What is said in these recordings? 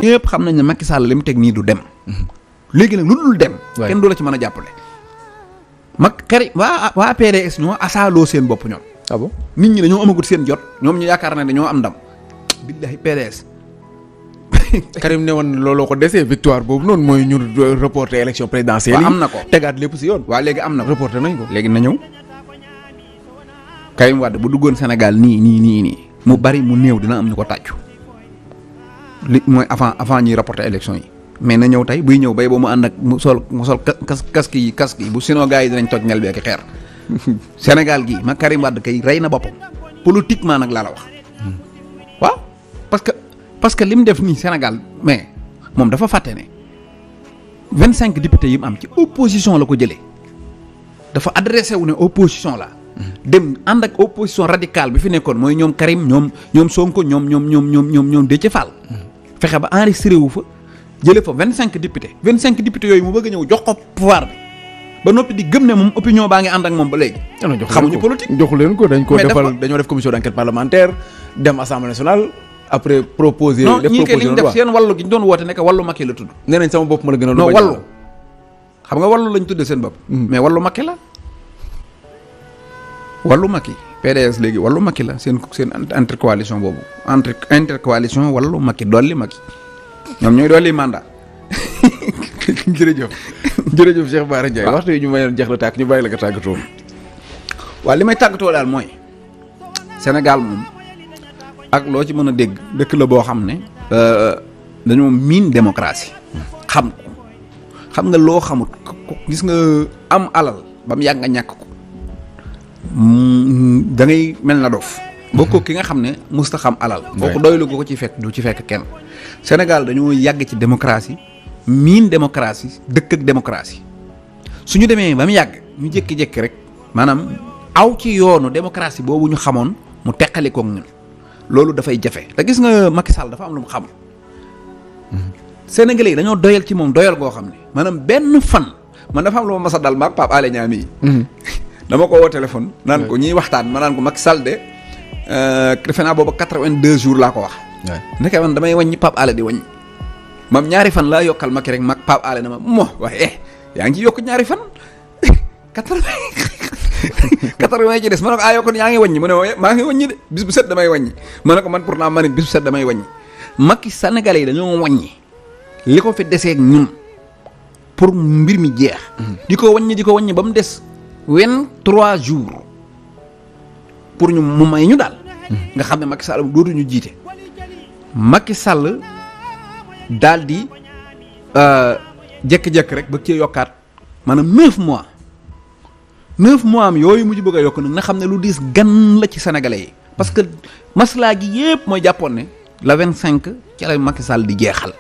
ñëpp xam nañ ne Macky Sall li mu teg nii du dem. léegi nag lu dul dem. kenn du la ci mën a jàppale. waa PDS ñoo asaaloo seen bopp ñoom. ah bon nit ñi dañoo amagut seen jot ñoom ñu yaakaar ne dañoo am ndam. billahi PDS. Karim ne woon looloo ko desee victoire boobu noonu mooy ñu reporter élection présidentielle yi. am na ko tegaat lépp si yoon. waa léegi am na ko reporter nañ ko. léegi na ñëw. Karim Wade bu duggoon Sénégal nii mu bari mu néew dina am ñu ko tàccu. li mooy avant ñuy reporter élection yi. mais na ñëw tey buy ñëw bay ba mu ànd ak mu sol casque yi bu sinon gars yi dinañ toj ñel bi ak xeer. Sénégal gii ma Karim Wade kay rey na boppam politiquement nag laa la wax. waaw parce que li mu def nii Sénégal mais moom dafa fàtte ne 25 députés yi mu am ci opposition la ko jëlee dafa adressé wu ne opposition la. dem ànd ak opposition radicale bi fi nekkoon mooy ñoom Karim ñoom Sonko ñoom Déthié Fall. fexe ba enregistré wu fa jëlee fa 25 députés 25 députés yooyu mu bëgg a ñëw jox ko pouvoir bi. ba noppi di gëm ne moom opinion baa ngi ànd ak moom ba léegi. xamuñu politique joxu leen ko dañoo def commission d'enquête parlementaire dem assemblée nationale après proposer. non ñii kay li ñu def seen wàllu gi ñu doon woote nekk wàllu Macky la tudd. nee nañ sama bopp ma la gën a. non wàllu xam nga wàllu lañ tuddee seen bopp. mais wàllu Macky la. wàllu Macky PDS léegi wàllu Macky la seen intercoalition boobu intercoalition wàllu Macky dolli Macky ñoom ñooy dolli mandat. jërëjëf Cheikh Bara Ndiaye waxtu yi ñu mayoon jeex la tàkk ñu bàyyi la nga tàggatoo. waaw li may tàggatoo daal mooy Sénégal moom ak loo ci mën a dégg dëkk la boo xam ne dañoo miin démocratie xam nga loo xamut gis nga am alal ba mu yàgg nga ñàkk ko da ngay mel na dof boo ko ki nga xam ne musta xam alal boo ko doylu ko ci fekk du ci fekk kenn Sénégal dañoo yàgg ci démocratie miin démocratie dëkk ak démocratie suñu demee ba mu yàgg ñu jékki-jékki rek maanaam aw ci yoonu démocratie boobu ñu xamoon mu teqali koog ñun loolu dafay jafe te gis nga Macky Sall dafa am lu mu xam. Sénégalais yi dañoo doyal ci moom doyal goo xam ne maanaam benn fan man dafa am lu ma mas a dal maag Pape Alé Niang mii dama ko woo téléphone naan ko ñuy waxtaan ma naan ko Macky Sall de defe naa booba 82 jours laa ko wax. ndeke man damay wàññi Pape Alé di wàññi. mam ñaari fan laa yokkal Macky rek mag Pape Alé na ma waaye yaa ngi ci yokk ñaari fan 80 ci des ma ne ko yokkoon yaa ngi wàññi mu ne maa ngi wàññi de bis bu set damay wàññi ma ne ko man pourtant man it bis bu set damay wàññi Macky Sénégalais yi dañoo wàññi li ko fi deseeg ñun pour mbir mi jeex di ko wàññi ba mu des 23 jours pour ñu mu may ñu daal nga xam ne Macky Sall dootuñu jiite Macky Sall daal di jékki-jékki rek ba cee yokkaat maanaam 9 mois am yooyu mujj bëgg a yokk nag nga xam ne lu diis gan la ci sénégalais yi parce que maslaa gi yëpp mooy jàppoon ne la 25 ci la Macky Sall di jeexal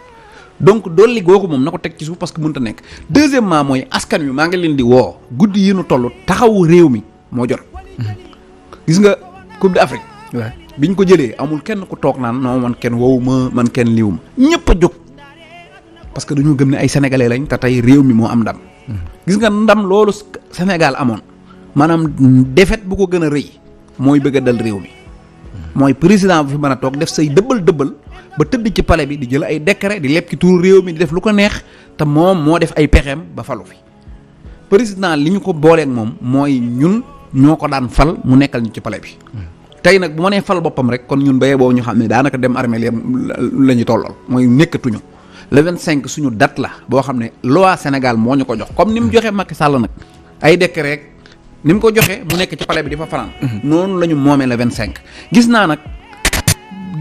donc dolli googu moom na ko teg ci suuf parce que mënut a nekk. deuxièmement mooy askan wi maa ngi leen di woo guddi yi nu toll taxawu réew mi moo jot. gis nga Coupe d'Afrique. waaw bi ñu ko jëlee amul kenn ku toog naan non man kenn woowu ma man kenn liwu ma ñëpp a jóg parce que dañoo gëm ne ay sénégalais lañ te tey réew mi moo am ndam. gis nga ndam loolu Sénégal amoon maanaam défaite bu ko gën a rëy mooy bëgg a dal réew mi mooy président bu fi mën a toog def say dëbbal ba tëdd ci palais bi di jël ay décret di leb ci turu réew mi di def lu ko neex te moom moo def ay pexeem ba falu fi président li ñu ko booleeg moom mooy ñun ñoo ko daan fal mu nekkal ñu ci palais bi. tey nag bu ma nee fal boppam rek kon ñun béyee boobu ñu xam ne daanaka dem armée la ñu tollal mooy nekkatuñu le 25 suñu date la boo xam ne loi Sénégal moo ñu ko jox comme ni mu joxe Macky Sall nag ay décret rek ni mu ko joxe mu nekk ci palais bi di fa fanaan. noonu la ñu moomee le 25. gis naa nag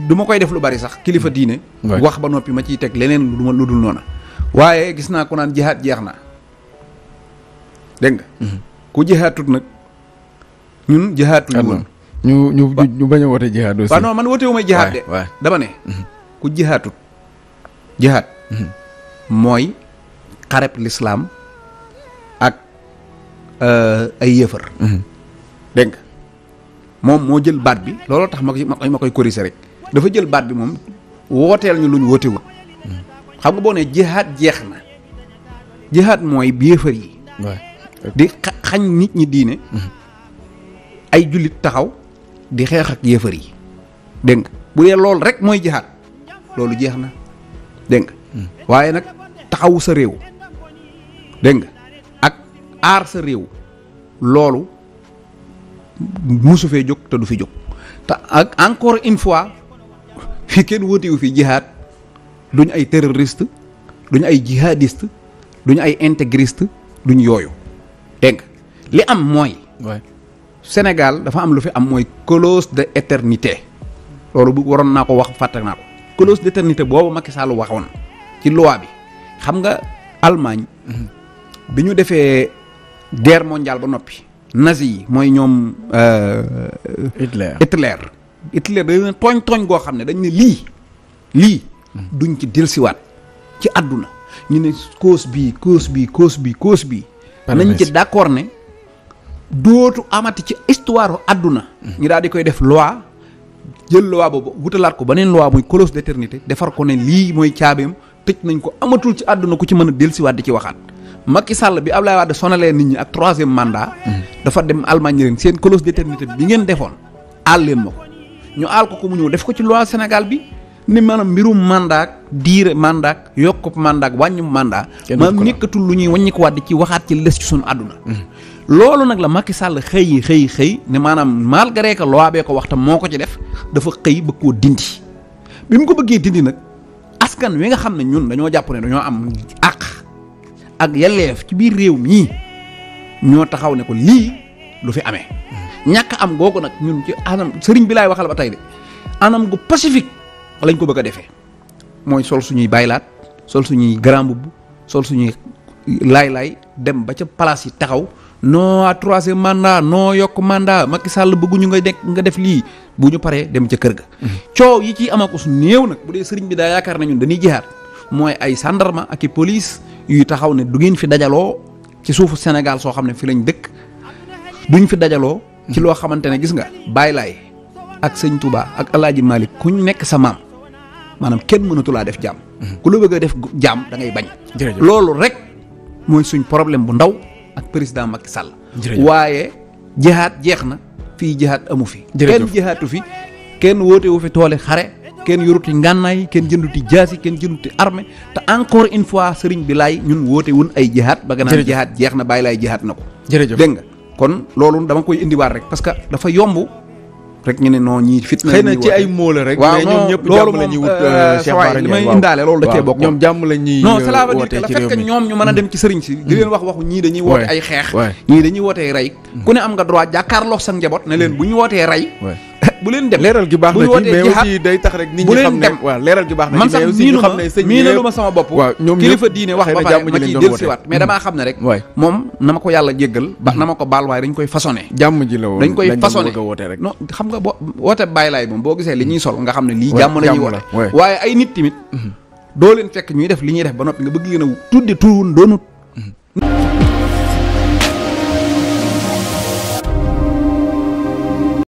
du ma koy def lu bari sax kilifa diine. wax ba noppi ma ciy teg leneen lu dul noona waaye gis naa ku naan jihaad jeex na dégg nga. ku jihaatut nag ñun jihaatuñu woon. ñu bañ a woote jihaad aussi. waaw non man woote wu may jihaad de. dama ne. ku jihaatut jihaad. mooy xareb lislaam ak ay yëfër. dégg nga moom moo jël baat bi. looloo tax ma koy corriger rek dafa jël baat bi moom wooteel ñu lu ñu wootewul. xam nga boo ne jihaad jeex na jihaad mooy bi yëfër yi. di xañ nit ñi diine. ay jullit taxaw di xeex ak yëfër yi dégg nga bu dee loolu rek mooy jihaad loolu jeex na dégg nga waaye nag taxawu sa réew dégg nga ak aar sa réew loolu musu fee jóg te du fi jóg te ak encore une fois fi kenn wóotewu fi jihaad duñ ay terroriste duñ ay jihadiste duñ ay intégriste duñ yooyu dégg nga li am mooy Sénégal dafa am lu fi am mooy clause d'éternité loolu bu waroon naa ko wax fàtte naa ko clause d'éternité boobu Macky Sall waxoon ci loi bi xam nga Allemagne bi ñu defee guerre mondiale ba noppi nazi yi mooy ñoom Hitler dañ tooñ goo xam ne dañ ne lii duñ ci delsiwaat ci àdduna ñu ne cause bii nañ ci d'accord ne dootu amati ci histoire àdduna ñu daal di koy def loi jël loi boobu wutalaat ko beneen loi muy clause d'éternité defar ko ne lii mooy caabeem tëj nañ ko amatul ci àdduna ku ci mën a delsiwaat di ci waxaat Macky Sall bi Abdoulaye Wade sonalee nit ñi ak 3e mandat dafa dem Allemagne leen seen clause d'éternité bi ngeen defoon aal leen ma ko ñu aal ko mu ñëw def ko ci loi Sénégal bi ni maanaam mbirum mandat diire mandat yokku mandat wàññum mandat maanaam nekkatul lu ñuy wàññi ko waat di ci waxaat ci les ci suñu àdduna loolu nag la Macky Sall xëy ne maanaam malgré que loi bee ko wax tam moo ko ci def dafa xëy bëgg koo dindi bi mu ko bëggee dindi nag askan wi nga xam ne ñun dañoo jàpp ne dañoo am àq ak yelleef ci biir réew mii ñoo taxaw ne ko lii lu fi amee ñàkk am googu nag ñun ci anam sëriñ bi laay waxal ba tey de anam gu pacifique lañ ko bëgg a defee mooy sol suñuy baylaat sol suñuy grand mbubb sol suñuy laay dem ba ca place yi taxaw non à 3e mandat non yokk mandat Macky Sall bëgguñu nga def lii bu ñu paree dem ca kër ga. coow yi ciy ama ko su néew nag bu dee sëriñ bi daa yaakaar na ñun dañuy jihaat mooy ay gendarme ak i police yuy taxaw ne du ngeen fi dajaloo ci suufu Sénégal soo xam ne fi lañ dëkk duñ fi dajaloo. ci loo xamante ne gis nga Baye Laye ak sëñ Touba ak El Hadj Malick ku ñu nekk sa maam maanaam kenn mënatulaa def jàmm. ku la bëgg a def jàmm da ngay bañ. loolu rek mooy suñ problème bu ndaw. ak président Macky Sall. waaye jihaat jeex na fii jihaat amu fi. kenn jihaatu fi kenn woote wu fi toole xare kenn yoruti ngànnaay kenn jënduti jaasi kenn jënduti armée te encore une fois sëriñ bi laay ñun woote wun ay jihaat ba nga naan jihaat jeex na bàyyi laay jihaat na ko. jërëjëf dégg nga kon loolu dama koy indiwaat rek parce que dafa yomb rek ñu ne non ñii fitna xëy na ci ay mots la rek. waaw mais ñoom ñëpp jàmm la ñuy wut. Cheikh Bara li may indaale loolu da cee bokk. ñoom jàmm la ñuy non cela veut dire que le fait que ñoom ñu mën a dem ci sëriñ si. di leen wax waxu ñii dañuy woote ay xeex. ñii dañuy wootee rey. ku ne am nga droit jàkkaarloo sa njaboot ne leen bu ñu wootee rey. bu leen dem leeral gi baax na ci mais aussi day tax rek nit ñi xam ne waaw leeral gi baax na ci mais aussi ñu xam ne sëñ bi miinalu ma sama bopp kilifa diine wax ba pare ma ciy dellusiwaat mais damaa xam ne rek moom na ma ko yàlla jéggal ba na ma ko baal waaye dañ koy façonné jàmm ji la woon dañ koy façonné woote rek non xam nga boo woote bàyyi laay moom boo gisee li ñuy sol nga xam ne lii jàmm la ñuy woote waaye ay nit tamit doo leen fekk ñuy def li ñuy def ba noppi nga bëgg leen a tudde turuwun doonu